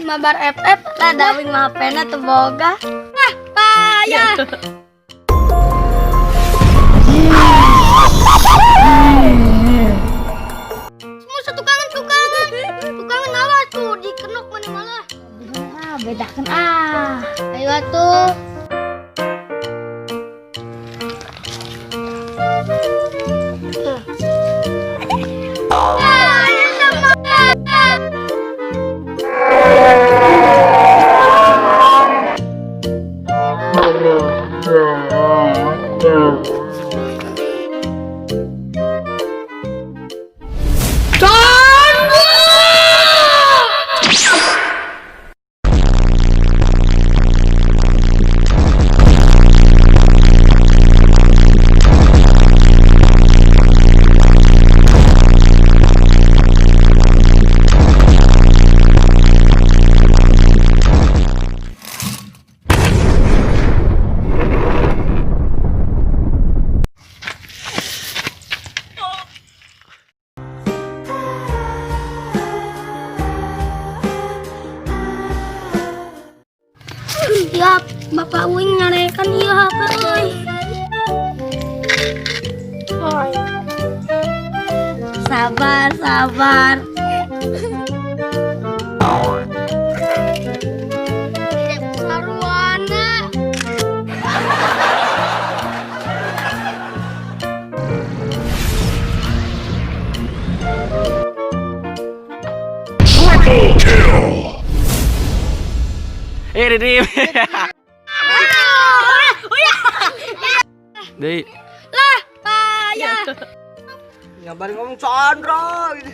Mabar FF lah, da uing mah HP-na teu boga. Ah, payah. Semua satukangan tukangan. Tukangan awas tuh dikenok mana malah. Ah, bedakan ah. Ayo atuh. Ah, ya sama. Ya, Bapak uing nyarekan ieu HP euy. Sabar, sabar. Sarwana. Triple kill! Eh, Riri. Deui. Lah, payah. Ngabarin ngomong Chandra gitu.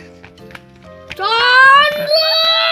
Chandra.